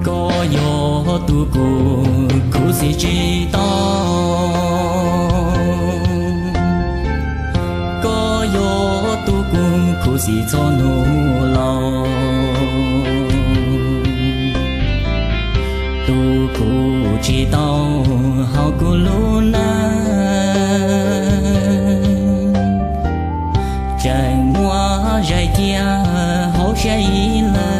Koj yog tus kuv khuv xim tsis tau, koj yog tus kuv khuv xim txhua hnub laus, tus kuv tsis tau hauv kuv lub neej, tseem muab zais cia hauv siab ib leeg.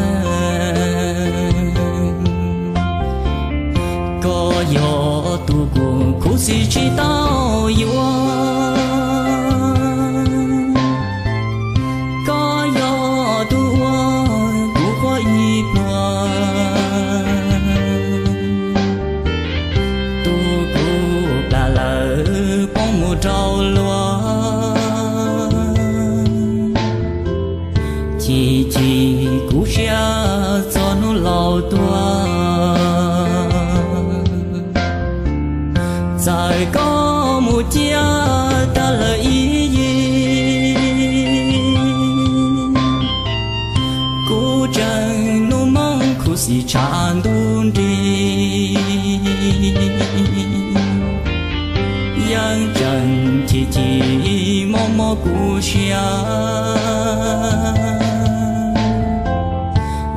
Koj yog tus kuv khuv xim tsis tau yuav, koj yog tus uas kuv quaj ib pluag, tus kuv plam lawm poob mus rau luag, chim chim kuv siab txhua hnub laus tuaj. Txawm koj mus ciaj tag lawm ib yig, kuv tseem hnub hmo khuv xim tshav ntuj nrig, yeej tseem chim chim mob mob kuv siab,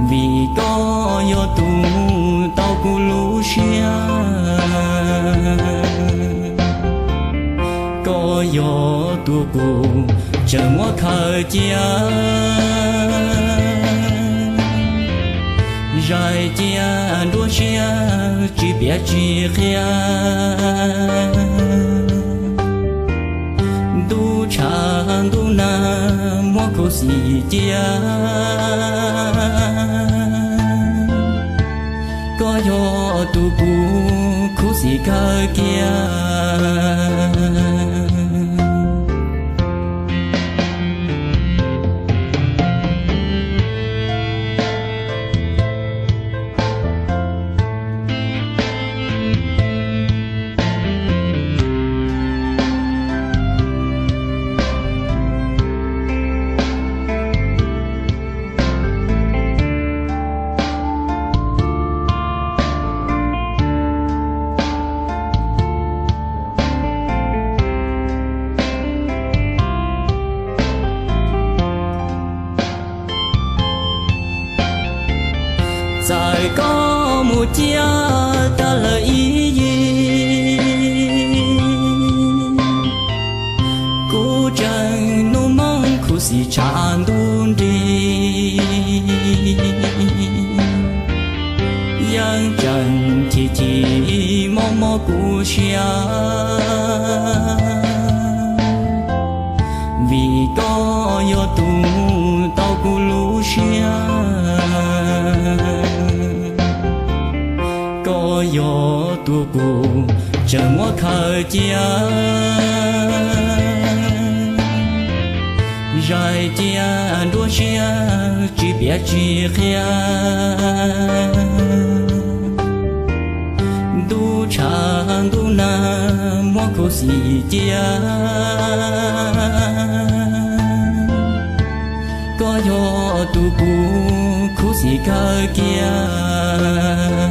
vim koj yog tus mus tau kuv lub siab. Koj yog tus kuv tseem muab khaws cia, zais cia nruab siab tsis piav tsis qhia, ntuj tshav ntuj nag muab khuv xim cia. Koj yog tus kuv khuv xim kawg kiag. Txawm koj mus ciaj tag lawm ib yig, kuv tseem hnub hmo khuv xim tshav ntuj nrig, yeej tseem chim chim mob mob kuv siab, vim koj yog tus mus tau kuv lub siab. Koj yog tus kuv tseem muab khaws cia, zais cia nruab siab tsis piav tsis qhia, ntuj tshav ntuj nag muab khuv xim cia. Koj yog tus kuv khuv xim kawg kiag.